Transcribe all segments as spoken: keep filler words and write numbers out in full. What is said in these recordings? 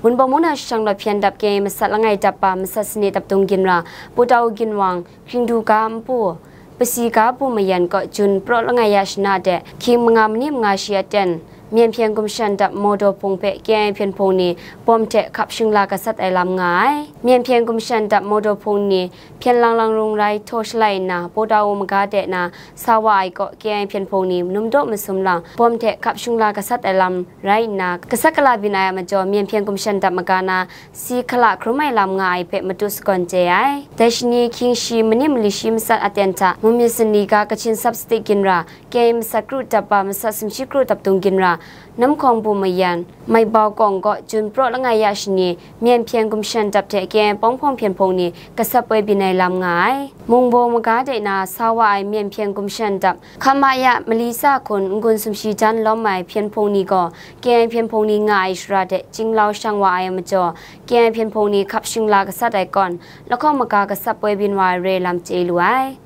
Munbaw mung na shashang lawt hpyen dap keng masat langai dap ba masat sane dap dung ginra, Pawtau ginwang, hkringdu ga npu, pasi ga bu mayan kaw jun praw langai ya shana de, hkying manga mani manga shi aten, myen hpyen gumshan dap mawdaw hpung hpe keng hpyen hpung ni bawm hte hkap shingla gasat ai lam nga ai. Myen hpyen gumshan dap mawdaw hpung ni hpyen lang lang rung rai htaw shalai nna, Pawtau maga de na sa wa ai kaw keng hpyen hpung ni numdaw masum lang bawm hte hkap shingla gasat ai lam rai nna, gasat gala byin ai a majaw, myen hpyen gumshan dap maga na si hkala hkrum ai lam nga ai hpe matu sagawn chye ai. Dai shani hkying shi mani mali shi matsat aten hta, mumyit sanli ga Kachin Sapstik ginra, keng masat kru dap ba masat sumshi kru dap dung ginra, namhkawng bu mayan, Maibau kawng kaw jun praw langai ya shani, myen hpyen gumshan dap hte keng pawng hpawng hpyen hpung ni gasat poi byin ai lam nga ai. Mungbaw maga de na sa wa ai myen hpyen gumshan dap, hkam ma ya mali sa hkun n-gun sumshi jan lawm ai hpyen hpung ni gaw, keng hpyen hpung ni nga ai shara de chinglau shang wa ai majaw, keng hpyen hpung ni hkap shingla gasat ai kawn, lahkawng maga gasat poi byin wa ai re lam chye lu ai.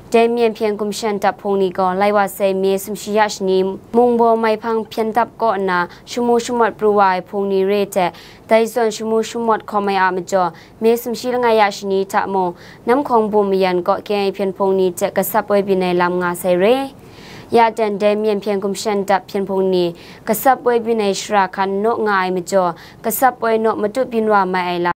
Dai myen hpyen gumshan dap hpung ni gaw, lai wa sai me sumshi ya shani, mungbaw maihpang hpyen dap kaw nna shamu shamawt pru wa ai hpung ni re hte, dai zawn shamu shamawt hkawm ai a majaw, me sumshi langai ya shani hta mung, namhkawng bu mayan kaw keng ai hpyen hpung ni hte gasat poi byin ai lam nga sai re. Ya dan dai myen hpyen gumshan dap hpyen hpung ni gasat poi byin ai shara hkan naw nga ai majaw, gasat poi naw matut byin wa mai ai lam